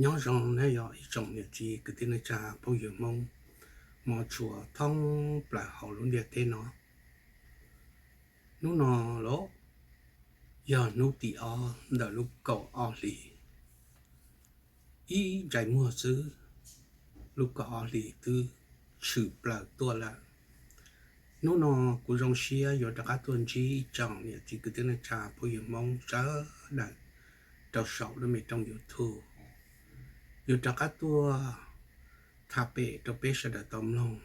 Nyob zoo na yog ib tsoom niam txiv kwv tij neej tsa phooj ywg Hmoob mog tshua thoob plaws hauv lub ntiaj teb no. Hnub no los yog hnub tim ob ntawm lub kaum ob hlis, ib ntsais muag xwb, lub kaum ob hlis twb tshwm plaws tuaj lawm. Hnub no kuv zoo siab yuav rov qab tuaj ntsib ib tsoom niam txiv kwv tij neej tsa phooj ywg Hmoob sawv daws rau saum lub me rooj YouTube, yuav rov qab tuaj tham pem rau peb sawv daws tau mloog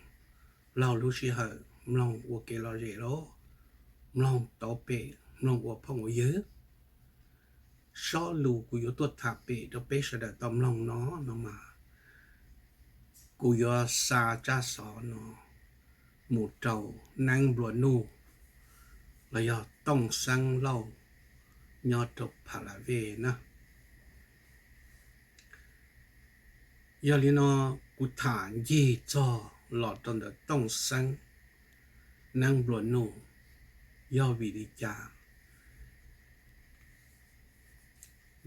laug lub sij hawm mloog ua kev lom zem los mloog tau pem mloog ua phooj ua ywg. Sob lus kuv yuav tuaj tham pem rau peb sawv daws tau mloog no, no mas kuv yuav xa tsab xov no mus rau Neeb Nplua Nuj los yog Tooj Xeeb Lauj nyob rau Pha La Vej na. Yog li no kuv tham ncig txog los rau ntawm Tooj Xeeb Neeb Nplua Nuj, yog vim li cas?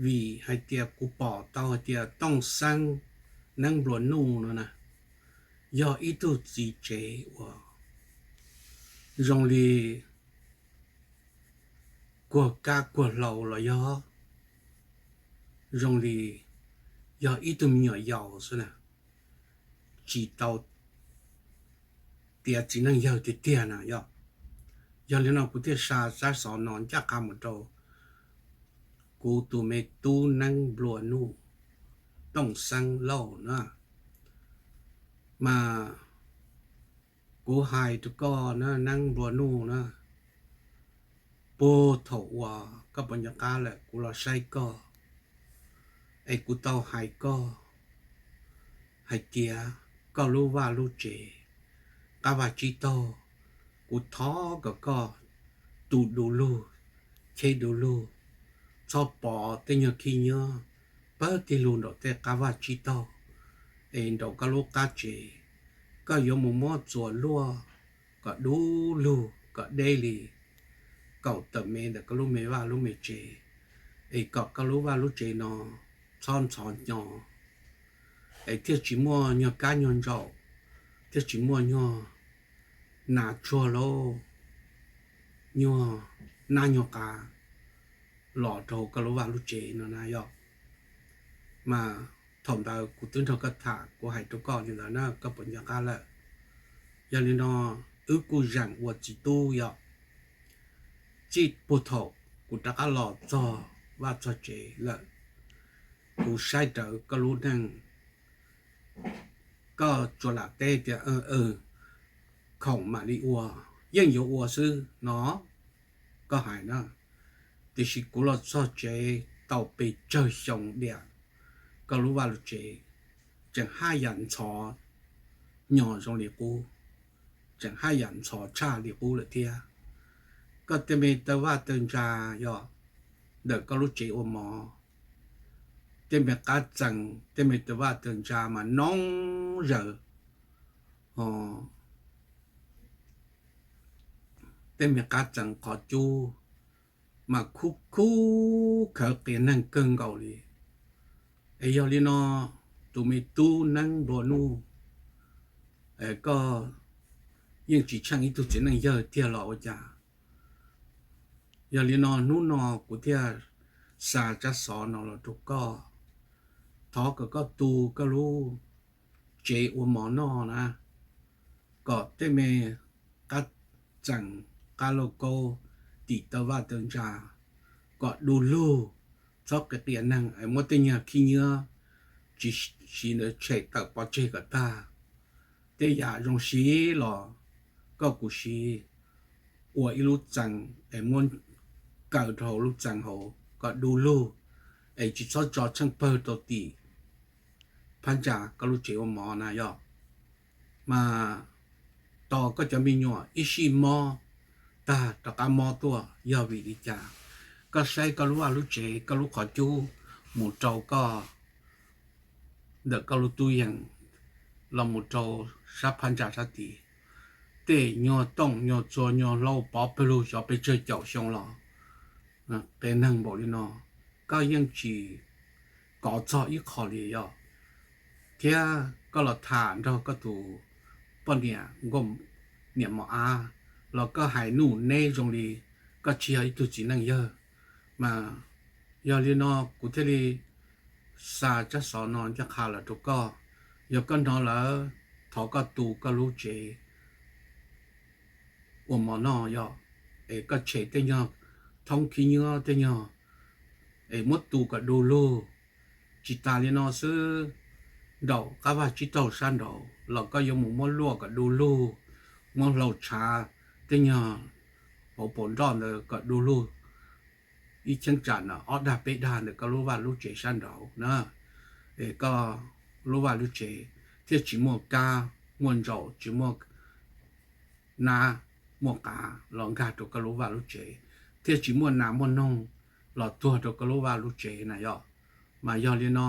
Vim hais tias kuv pom tau hais tias Tooj Xeeb Neeb Nplua Nuj no na, yog ib tug txiv tsev uas zoo li kuag kab kuag hlau los yog zoo li yog ib tug me nyuam yaus xwb na, tsis tau tiav txiv neej yawg tiag tiag na yog. Yog li no kuv thiaj xa tsab xov no ncaj qha mus rau kuv tus me tub Neeb Nplua Nuj, Tooj Xeeb Lauj na. Mas kuv hais rau koj na Neeb Nplua Nuj na, puag thaum uas koj puas nco qab lawm kuv los saib koj, es kuv tau hais koj hais tias koj lub vaj lub tsev qab vaj tsib taug, kuv thov kom koj tu du lug, cheb du lug, txhob pov tej nyuag khib nyiab pawg tig lug nraum tej qab vaj tsib taug, es nraum koj lub qab tsev, koj yuav mus muab txuas luaj kom du lug kom deb li kaum tawm mev ntawm koj lub me vaj lub me tsev, es kom koj lub vaj lub tsev no txhob ntxhov hnyo, es thiaj tsis muaj nyuag kab nyuag ntsaum, thiaj tsis muaj nyuag nas tsuag lauj, nyuag nab nyuag qav los rau koj lub vaj lub tsev no na yog. Mas thaum ntawd kuv twb nrog koj tham, kuv hais rau koj li ntawd na, koj puas nco qab lawm? Yog li no wb kuj zeem ua txiv tub yog, txij puag thaum kuv rov qab los txog vaj txog tsev lawm, kuv saib rawv koj lub neej, koj tsuas lam teb tias khoom mam li ua, yeej yuav ua xwb no, koj hais na. Tiam sis kuv los txog tsev tau pes tsawg xyoo diam, koj lub vaj lub tsev tseem haj yam ntxhov hnyo zoo li qub, tseem haj yam ntxhov tshaj li qub lawm thiab. Koj tej me taw vaj taw ntsa yog ntawm koj lub tsev ua mov, tej me qab txee, tej me taw vaj taw ntsa mas noob zaws, tej me qab txee qhov cub mas khub khub khawv qias neeg kawg nkaus li. Es yog li no, tus me tub Neeb Nplua Nuj, koj yeej tsis tsheej ib tug txiv neej yawg tiag los ua cas? Yog li no hnub no kuv thiaj xa tsab xov no los rau koj, thov kom koj tu koj lub tsev ua mov noj na, kom tej me qab txee, qab lauj kaub, tim taw vaj taw ntsa, kom du lug, txhob qias qias neeg es muab tej nyuag khib nyiab tsis siv ntawd tshem tawm pov tseg kom tag. Tej yam zoo siv los koj kuj siv ua ib lub txee es muab kaw rau hauv lub txee hauv kom du lug, es tsis txhob tso tsheej pawg rau tim phab ntsa koj lub tsev ua mov na yog. Mas tos koj cov me nyuam ib sij mob tag rov qab mob tuaj, yog vim li cas? Koj saib koj lub vaj lub tsev, koj lub qhov cub mus rau koj, ntawm koj lub tub yees los mus rau sab phab ntsa sab tid, tej nyuag tooj nyuag txua nyuag hlau pov pawg lug xyov pes tsawg caum xyoo los qias neeg npaum li no, koj yeej tsis kov txog ib qho li yog, thiab koj los tham nrog koj tus poj niam nkauj, niam mos av, los koj hais nuj neb zoo li koj tsis yog ib tug txiv neej yawg. Mas yog li no kuv thiaj li xa tsab xov no ncaj qha los rau koj. Yog koj hnov lawm, thov koj tu koj lub tsev ua mov noj yog, es koj tshem tej nyuag thoob khib nyiab tej nyuag, es muab tu kom du lug. Tsis tas li no xwb, nraum qab vaj tsib taug sab nraud los koj yuav mus muab luaj kom du lug, muab hlau tshav tej nyuag hauv paus nroj ntawd kom du lug ib cheeb tsam no ob dag peb dag ntawm koj lub vaj lub tsev sab nraud na. Es koj lub vaj lub tsev thiaj tsis muaj kab muaj ntsaum, tsis muaj nab muaj qav los nkag rau koj lub vaj lub tsev, thiaj tsis muaj nas muaj noog los tuag rau koj lub vaj lub tsev na yog. Mas yog li no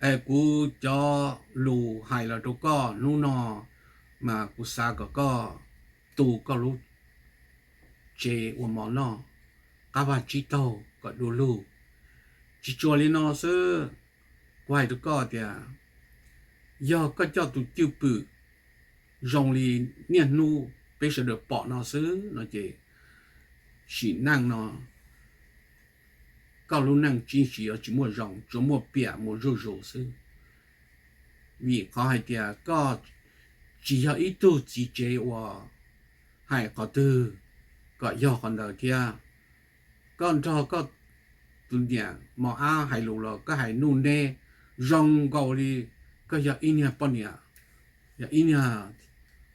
Es kuv cov lus hais los rau koj hnub no, mas kuv xav kom koj tu koj lub tsev ua mov noj, qab vaj tsib taug kom du lug. Tsis tsuas li no xwb, kuv hais rau koj tias yog koj coj tus cwj pwm zoo li niaj hnub peb sawv daws pom no xwb no ces sim neej no koj lub neej tsis, tsis yuav tsis muaj zoo, tsuas muaj piam mus zuj zus xwb. Vim qhov hais tias koj tsis yog ib tug txiv tsev uas hais qhov twg kom yog qhov ntawd thiab. Koj nrog koj tus niam mos ab hais lus los koj hais nuj neb zoo nkaus li koj yog ib niag poj niam, yog ib niag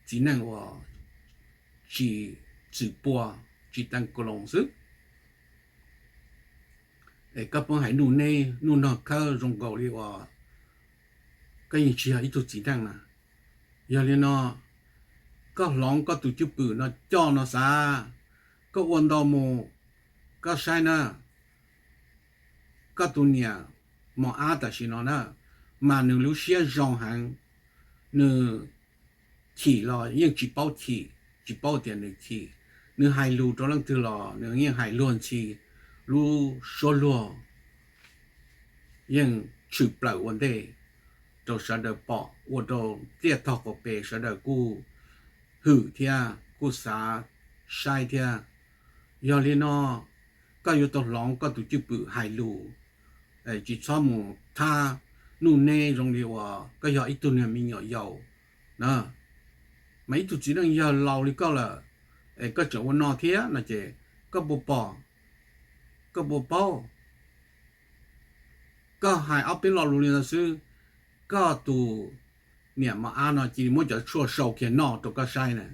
txiv neej uas tsis txwm pua, tsis teev kos loos xwb. Es koj pheej hais nuj neb nuj nog khawb zoo nkaus li uas koj yeej tsis yog ib tug txiv neej na. Yog li no, koj hloov koj tus cwj pwm no coj no xav, koj ua ntau mus, koj saib na, koj tus niam mos ab tam sim no na, mas nws lub siab zoo heev, nws chim los yeej tsis paub chim, tsis paub tias nws chim, nws hais lus rau leej twg los nws yeej hais luag ntxhi, lub suab luag yeej tshwm plaws ua ntej rau sawv daws pom, ua rau tiaj tog qaum pes sawv daws kuj hwm thiab kuj xav saib thiab. Yog li no, koj yuav tau hloov koj tus cwj pwm hais lus, tsis txhob mus thab nuj neb zoo li uas koj yog ib tug niag me nyuam yaus na. Mas ib tug txiv neej yawg laus li koj lawm, es koj tseem ua no thiab no ces koj puas pom, koj puas paub? Koj hais ob peb lo lus li ntawd xwb, koj tus niam mos ab no cia li muab cov tshuaj sau kiag noj rau koj saib na,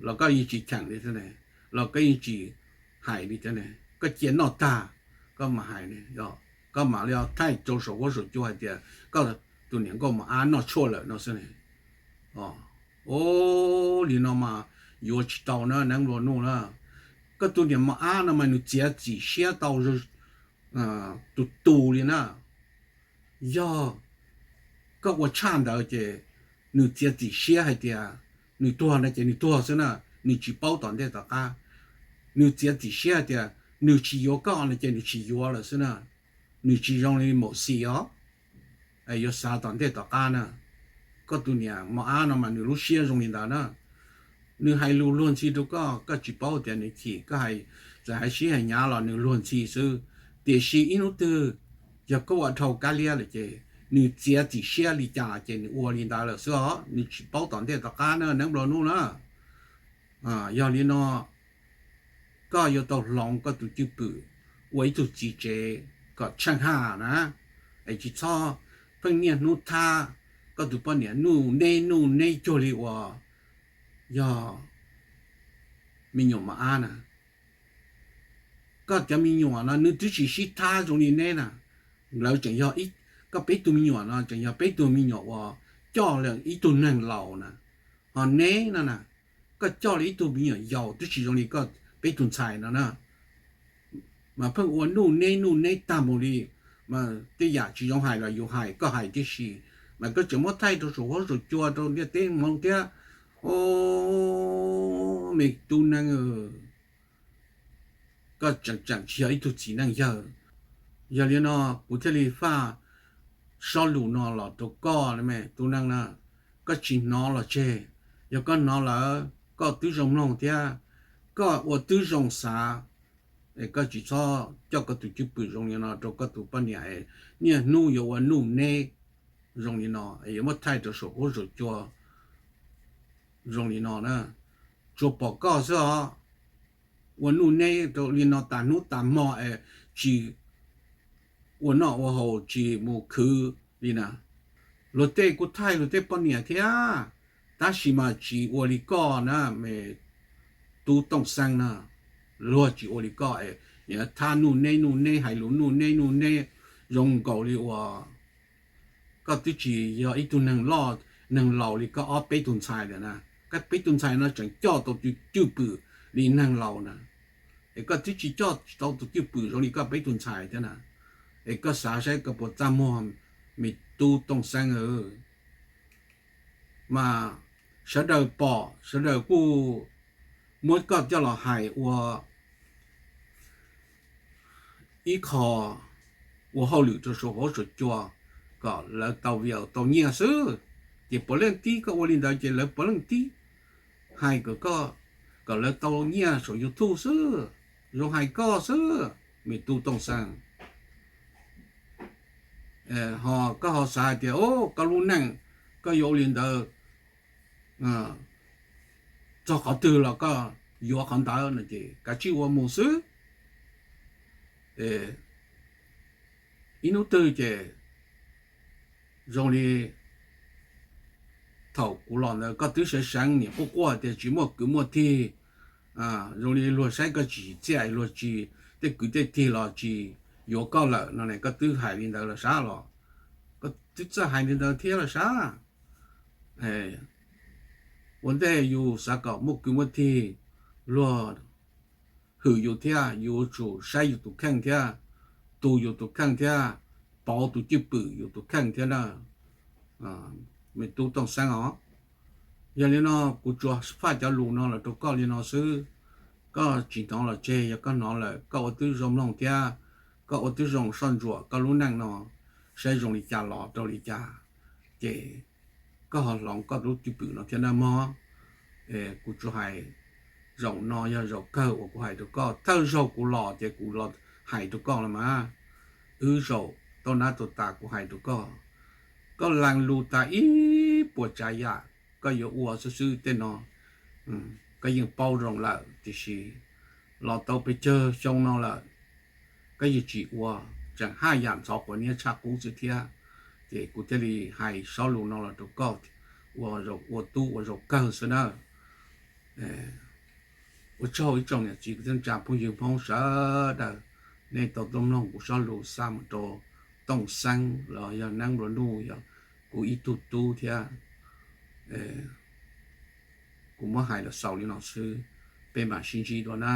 los koj yeej tsis cheem li thiab ne, los koj yeej tsis hais li thiab ne, koj cia noj tag koj mam hais ne, koj mam li thaij rau saum huab saum cua hais tias koj tus niam nkauj mos ab noj tshuaj lawm no xwb ne. Ua li no mas yuav tsis tau na, neeb nplua nuj na. Koj tus niam mos ab no mas nws txiav txim siab tau tus tus li na. Yog koj ua tshaj ntawd ces nws txiav txim siab hais tias nws tuag no ces nws tuag xwb na, nws tsis paub tom ntej tom qab. Nws txiav txim siab hais tias nws tsis yuav koj no ces nws tsis yuav lawm xwb na. Nws tsis zoo li maum xis os, yuav xav tom ntej tom qab na. Koj tus niam mos ab no mas nws lub siab zoo li ntawd na. Nws hais lus luag ntxhi rau koj, koj tsis paub tias nws chim, koj hais, txawm hais sib hais hnyav los nws luag ntxhi xwb. Tiam sis ib hnub twg yog koj ua dhau kab liab lawm ces nws txiav txim siab li cas ces nws ua li ntawd lawm xwb os, nws tsis paub tom ntej tom qab na, neeb nplua nuj na. Yog li no, koj yuav tau hloov koj tus cwj pwm ua ib tug txiv tsev kom tsheej haj na, es tsis txhob pheej niaj hnub thab koj tus poj niam nuj neb nuj neb cuag li uas yog me nyuam mos ab na. Koj cov me nyuam no nws twb tsis sib thab zoo li neb na. Lawv tseem yog, koj peb tug me nyuam no tseem yog peb tug me nyuam uas coj ib tug neeg laus na. Ho neb no na, koj coj li ib tug me nyuam yaus twb tsis zoo li koj peb tug ntxhais no na, mas pheej ua nuj neb nuj neb tag mus li. Mas tej yam tsis zoo hais los yus hais, koj hais tib si, mas koj tseem muab thaij rau saum huab saum cua rau ntiaj teb hmoob thiab. O, me tub neeb, koj tseem tseem tsis yog ib tug txiv neej yawg. Yog li no, kuv thiaj li faj sob lus no los rau koj, me tub neeb na. Koj tsis hnov los tseg, yog koj hnov lawm koj twb zoo mloog thiab, koj ua twb zoo xav. Es koj tsis txhob coj koj tus cwj pwm zoo li no rau koj tus poj niam, niaj hnub yuav ua nuj neb zoo li no, yuav muab thaij rau saum huab saum cua zoo li no na. Tsuas pom koj xwb os, ua nuj neb rau li no tas hnub tas hmo es tsis ua noj ua haus, tsis mus khwv li na. Luag tej kuj thaij luag tej poj niam thiab, tab sis mas tsis ua li koj na, me tub Tooj Xeeb na. Luag tsis ua li koj, thab nuj neb nuj neb, hais lus nuj neb nuj neb zoo nkaus li uas koj twb tsis yog ib tug neeg loj neeg laus li koj ob peb tug ntxhais lawm na. Koj peb tug ntxhais no tseem coj tau tus cwj pwm li neeg laus na, es koj twb tsis coj tau tus cwj pwm zoo li koj peb tus ntxhais thiab na. Es koj xav saib koj puas txaj muag, me tub Tooj Xeeb. mas sawv daws pom sawv daws kuj muab koj coj los hais ua ib qho ua hauj lwm rau saum huab saum cua kom lawv tau view tau nyiaj xwb. Ces puav leej tib koj ua li ntawd ces lawv puav leej tib hais kom koj, kom lawv tau nyiaj saum YouTube xwb, zoo hais koj xwb, me tub Tooj Xeeb. Ho koj ho xav hais tias, o, koj lub neej koj yuav ua li ntawd txog qhov twg los koj yuav qhov ntawd no ces kav tsij ua mus xwb. Ib hnub twg ces zoo li thaum kuv los ntawd koj twb seev seev niam quaj quaj tias tsis muaj kwv muaj tij, zoo li luag saib koj tsis txiaj, luag tsis, tej kwv tej tij los tsis yuav koj lawm no ne, koj twb hais li ntawd los sab los? Koj twb txawj hais li ntawd thiab los sab? Ua ntej yus xav kom muaj kwv muaj tij, luag hwm yus thiab, yus yuav tsum saib yus tus kheej thiab, tu yus tus kheej thiab, pauv tus cwj pwm yus tus kheej thiab na, me tub Tooj Xeeb os. Yog li no kuv tsuas faj cov lus no los rau koj li no xwb. Koj tsis hnov los tseg, yog koj hnov lawm koj ua tib zoo mloog thiab, koj ua tib zoo soj ntsuam koj lub neej no saib zoo li cas los rau li cas, ces koj ho hloov koj lub cwj pwm no thiab nawb mog. Kuv tsuas hais zaum no yog zaum kawg uas kuv hais rau koj. Thawj zaug kuv los ces kuv los hais rau koj los mas, wb zaum tau nab tau tas kuv hais rau koj. Koj lees lus tas ib puas tsav yam koj yuav ua xwb xwb tej no, koj yeej paub zoo lawm, tiam sis los tau pes tsawg xyoo no lawm koj yeej tsis ua, tseem haj yam ntxhov quav niab tshaj qub xwb thiab. Ces kuv thiaj li hais sob lus no los rau koj, ua tub ua zaum kawg xwb nawb. Ua tsaug ib tsoom niam txiv kwv tij neej tsa phooj ywg Hmoob sawv daws, nej tau tuaj mloog kuv sob lus xa mus rau Tooj Xeeb los yog Neeb Nplua Nuj, yog kuv ib tug tub thiab. Kuv muab hais los xaus li no xwb, peb mam sib ntsib dua na.